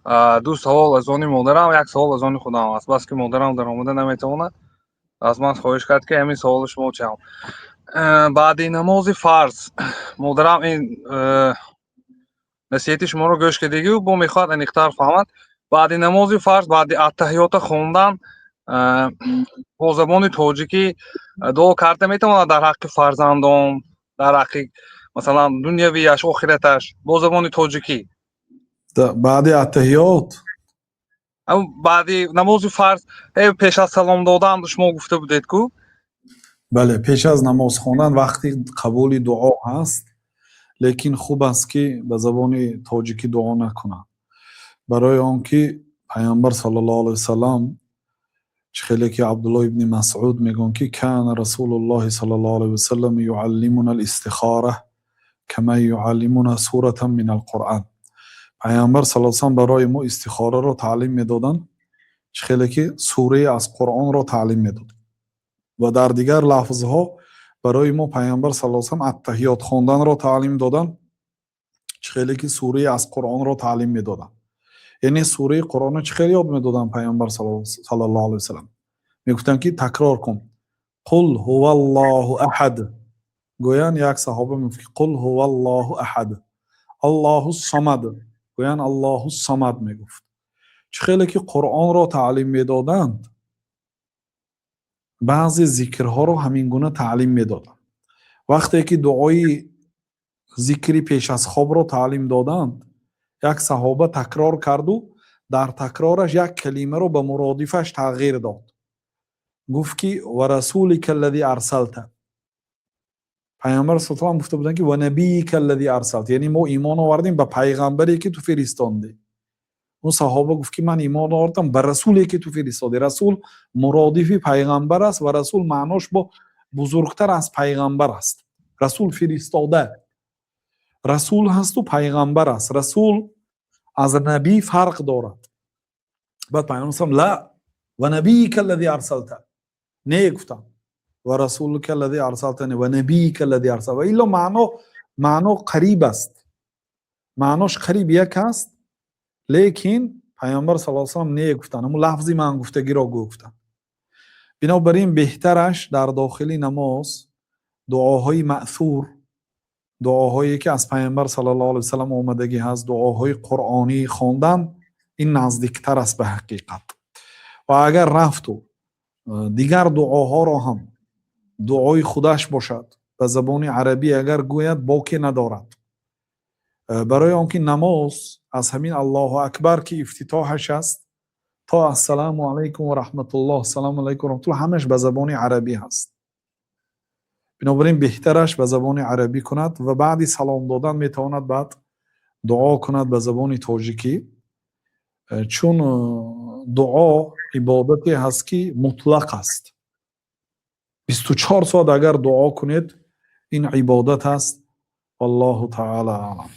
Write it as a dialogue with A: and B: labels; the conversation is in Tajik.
A: Ду савол аз они модарам, як савол аз они худам аст. Бас ки модарам даромада наметавонад, аз ман хоҳиш кард, ки ҳамин саволи шумо чиам. Баъди намози фарз модарам ин насиҳати шуморо гӯш кардагию бо мехоҳад аниқтар фаҳмад. Баъди намози фарз, баъди аттаҳиёта хондан, бо забони тоҷикӣ дуо карда метавонад дар ҳаққи фарзандон, дар ҳаққи, масалан, дунявияш, охираташ, бо забони тоҷикӣ?
B: Баъди аттаҳиёт?
A: Баъди намози фарз, пеш аз салом додан шумо гуфта будед ку.
B: Бале, пеш аз намоз хондан вақти қабули дуо ҳаст, лекин хуб аст, ки ба забони тоҷикӣ дуо накунад, барои он ки Пайғамбар саллаллоҳу алайҳи васаллам, чӣ хеле ки Абдуллоҳ ибни Масъуд мегӯянд, ки كان رسول الله صلى الله عليه وسلم يعلمنا الاستخارة كما يعلمنا سورة من القرآن. Пайғамбар саллаллоҳу алайҳи васаллам барои мо истихораро таълим медоданд, чӣ хеле ки сурае аз Қуръонро таълим медод. Ва дар дигар лафзҳо барои мо Пайғамбар саллаллоҳу алайҳи васаллам аттаҳиёт хонданро таълим доданд, чӣ хеле ки сурае аз Қуръонро таълим медоданд. Яъне сураи Қуръонро чӣ хел ёд медоданд Пайғамбар саллаллоҳу алайҳи васаллам? Мегуфтанд, ки такрор кун: قل هو الله أحد. Гӯянд, як саҳоба мегуфт, ки قل هو الله أحد، الله الصمد. Гӯянд, الله الصمد мегуфт. Чӣ хеле ки Қуръонро таълим медоданд, баъзе зикрҳоро ҳамин гуна таълим медоданд. Вақте ки дуои зикри пеш аз хобро таълим доданд, як саҳоба такрор карду дар такрораш як калимаро ба муродифаш тағйир дод, гуфт ки ورسولك الذي أرسلت. Пайғамбар саллаллоҳу гуфта буданд, ки ونبيك الذي أرسلت, яъне мо имон овардем ба пайғамбаре, ки ту фиристондӣ. Он саҳоба гуфт, ки ман имон овардам ба расуле, ки ту фиристодӣ. Расул муродифи пайғамбар аст ва расул маънош бо бузургтар аз пайғамбар аст. Расул фиристода, расул ҳасту пайғамбар аст. Расул аз набӣ фарқ дорад. Баъд пайғамбар саллам لا ونبيك الذي أرسلت не гуфтанд, ورسولك الذي أرسلت не, ونبيك الذي أرسلت. Ва илло маъно қариб аст, маънош қариб як аст, лекин Пайғамбар саллаллоҳу алайҳи васаллам не гуфтанд, ҳамун лафзи ман гуфтагиро гуфтанд. Бинобар ин беҳтараш дар дохили намоз дуоҳои маъсур, дуоҳое ки аз Пайғамбар саллаллоҳу алайҳи васаллам омадагӣ ҳаст, дуоҳои қуръонӣ хондан, ин наздиктар аст ба ҳақиқат. Ва агар рафту дигар дуоҳоро ҳам, дуои худаш бошад, ба забони арабӣ агар гӯяд, боке надорад, барои он ки намоз аз ҳамин Аллоҳу акбар, ки ифтитоҳаш аст, то ассалому алайкум ва раҳматуллоҳ, ассалому алайкум ва раҳматуллоҳ, ҳамаш ба забони арабӣ ҳаст. Бинобар ин беҳтараш ба забони арабӣ кунад ва баъди салом додан метавонад баъд дуо кунад ба забони тоҷикӣ, чун дуо ибодате ҳаст, ки мутлақ аст. 24 соат агар дуо кунед, ин ибодат аст. Валлоҳу таала аълам.